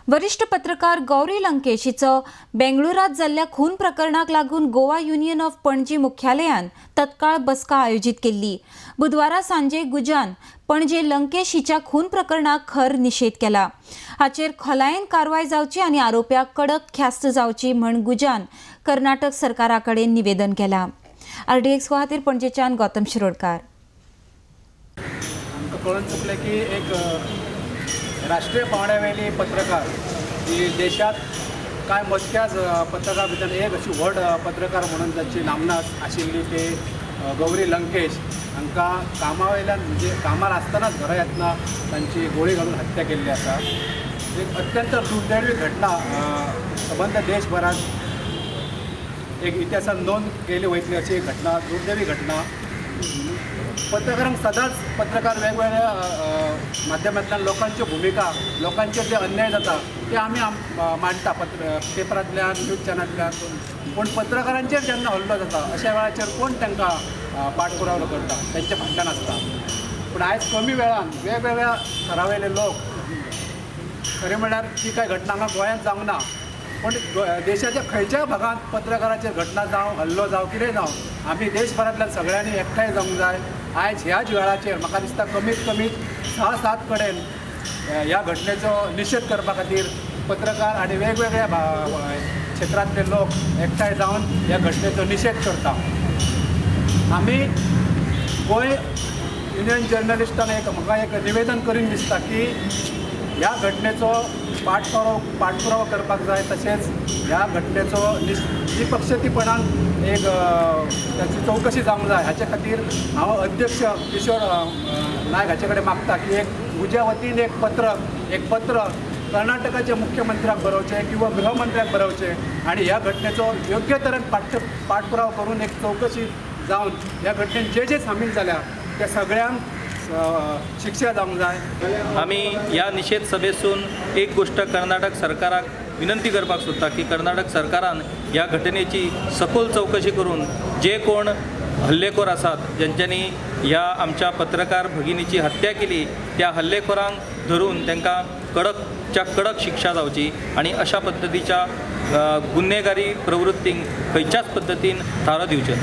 वरिष्ठ पत्रकार गौरी लंकेश हिचो बेंगळुरात जाल्ल्या खून प्रकरणाक लागून गोवा युनियन ऑफ पणजी मुख्यालयान तत्काळ बसका आयोजीत केल्ली. बुधवारा सांजे गुजान पणजे लंकेश हिच्या खून प्रकरणाक खर निशेध केला. हाचेर खोलायेन कारवाय जावची आनी आरोप्याक कडक ख्यास्त जावची म्हण गुजान कर्नाटक सरकारा कडेन निवेदन केला. आरडीएक्स खातीर पणजेच्यान गौतम शिरोडकार. आमकां कळून चुकलें की एक राष्ट्रीय पांवड्यावेली पत्रकार ही देशात कांय मोजक्याच पत्रकार भितर एक अशी व्हड पत्रकार म्हणून तांची नामना आशिल्ली ते गौरी लंकेश हांकां कामा वयल्यान म्हणजे कामार आसतनाच घरा येतना तांची गोळी घालून हत्या केल्ली आसा. एक अत्यंत दुर्दैवी घटना सबंद देशभरात एक इतिहासात नोंद केली वयतली अशी एक घटना, दुर्दैवी घटना. पत्रकारांक सदांच पत्रकार वेगवेगळ्या माध्यमांतल्यान लोकांच्यो भुमिका, लोकांचेर जे अन्याय जाता ते आमी मांडटा पेपरांतल्यान, न्यूज चॅनलांतल्यान. पूण पत्रकारांचेर जेन्ना हल्लो जाता अशा वेळाचेर कोण तांकां पाठपुरावो करता, तांच्या फाटल्यान आसता. पूण आयज कमी वेळान वेगवेगळ्या थरावेले लोक, खरें म्हळ्यार ती कांय घटना हांगा गोंयांत जावंक ना, पूण देशाच्या खंयच्याय भागांत पत्रकाराचेर घटना जावं, हल्लो जावं, कितें जावं, आमी देशभरांतल्यान सगळ्यांनी एकठांय जावंक जाय. आयज ह्याच वेळाचेर म्हाका दिसता कमीत कमी 6-7 कडेन ह्या घटनेचो निशेध करपा खातीर पत्रकार आनी वेगवेगळ्या क्षेत्रांतले लोक एकठांय जावन ह्या घटनेचो निशेध करता. आमी गोंय युनियन जर्नलिस्टान एक म्हाका एक निवेदन करीन दिसता की ह्या घटनेचो पाठपुरावो करपाक जाय, तशेंच ह्या घटनेचो निपक्षपातीपणान एक ताची चवकशी जावंक जाय. हाचे खातीर हांव अध्यक्ष किशोर नायक हाचे कडेन मागता की एक म्हज्या वतीन एक पत्र कर्नाटकाच्या मुख्यमंत्र्याक बरोवचें किंवा गृहमंत्र्याक बरोवचें आनी ह्या घटनेचो योग्य तरेन पाठपुरावो करून एक चवकशी जावन ह्या घटनेन जे जे सामील जाल्या त्या सगळ्यांक शिक्षा जावंक जाय. आमी ह्या निशेध सभेसून एक गोष्ट कर्नाटक सरकाराक विनंती करपाक सोदता की कर्नाटक सरकारान ह्या घटनेची सखोल चवकशी करून जे कोण हल्लेखोर आसात, ज्यांच्यांनी ह्या आमच्या पत्रकार भगिनीची हत्या केली, त्या हल्लेखोरांक धरून तांकां कडकच्या कडक शिक्षा जावची आनी अशा पद्दतीच्या गुन्हेगारी प्रवृत्तींक खंयच्याच पद्दतीन थारो दिवचे.